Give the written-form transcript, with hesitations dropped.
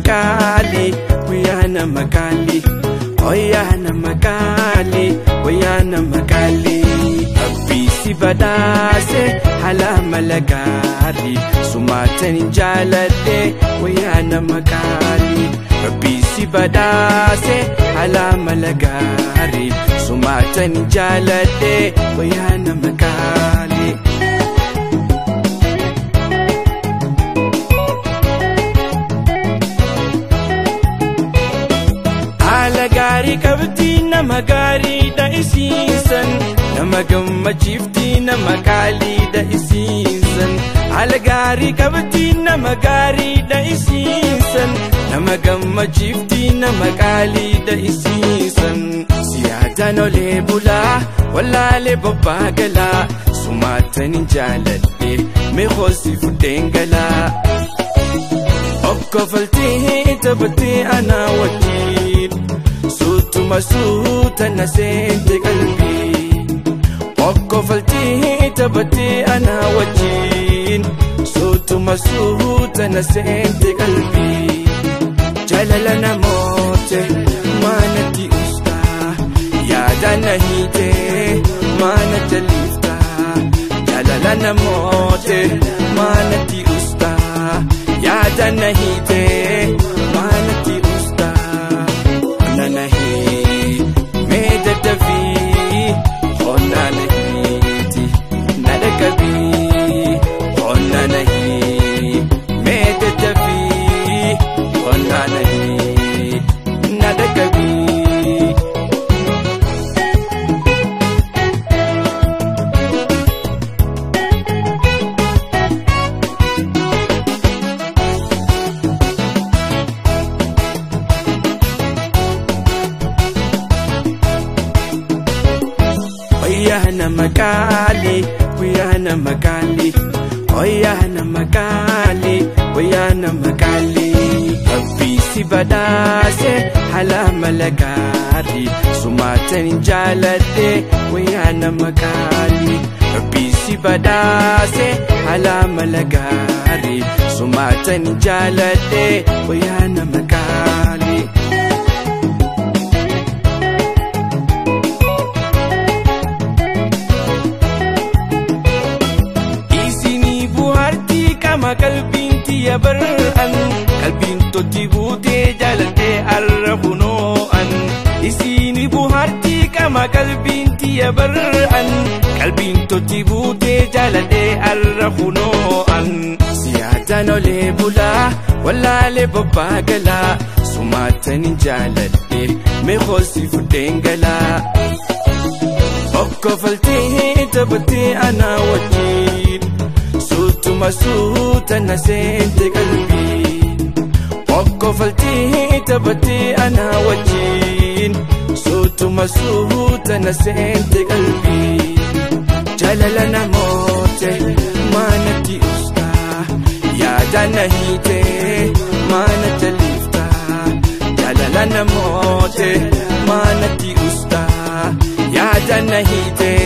qaalii wayyaa nama qaalii wayyaa nama qaalii wayyaa nama qaalii. Rabbii si badhaase haala mala gaarii sumaatan jaaladhe wayyaa nama qaalii. Rabbii si badhaase haala mala gaarii sumaatan jaaladhe wayyaa nama qaalii. Haala gaarii qabdi nama gaariidha isiisan nama gammachiifti nama qaaliidha isiisan. Haala gaarii qabdi nama gaariidha isiisan nama gammachiifti nama qaaliidha isiisan. Siyaadaan olee bulaa wallaalee bobbaa galaa sumaatan jaaladhe meeqoosi fudheen galaa. Okkofaltee taphatee anaa wajjin suutuma suuta na seente qalbii. Okkofaltee taphatee anaa wajjin suutuma suuta na seente qalbii. Jaalala namoote maanatti ustaa yaada na hiitee maana jaliftaa. Jaalala namoote maanatti ustaa yaada na hiitee maanatti ustaa. Qonna na hii mee daddafii qonna na hiiti na dhaqqabii. Qonna na hii mee daddafii qonna na hii na dhaqqabii. Wayyaa nama qaalii wayyaa nama qaalii wayyaa nama qaalii wayyaa nama qaalii. Rabbii si badhaase haala mala gaarii sumaatan jaaladhe wayyaa nama qaalii. Rabbii si badhaase haala mala gaarii sumaatan jaaladhe wayyaa nama qaalii. Isinii buhaartii qama qalbiin tiyya bar'an qalbiin totti buutee jaaladhee arra kunoo'an. Isinii buhaartii qama qalbiin tiyya bar'an qalbiin totti buutee jaaladhee arra kunoo'an. Siyaadaan olee bulaa wallaalee bobbaa galaa sumaatan jaaladhe meeqoosi fudheen galaa. Okkofaltee taphatee anaa wajjin suutuma suuta na seente qalbii. Okkofaltee taphatee anaa wajjin suutuma suuta na seente qalbii. Jaalala namoote maanatti ustaa yaada na hiitee maana jaliftaa. Jaalala namoote maanatti ustaa yaada na hiitee.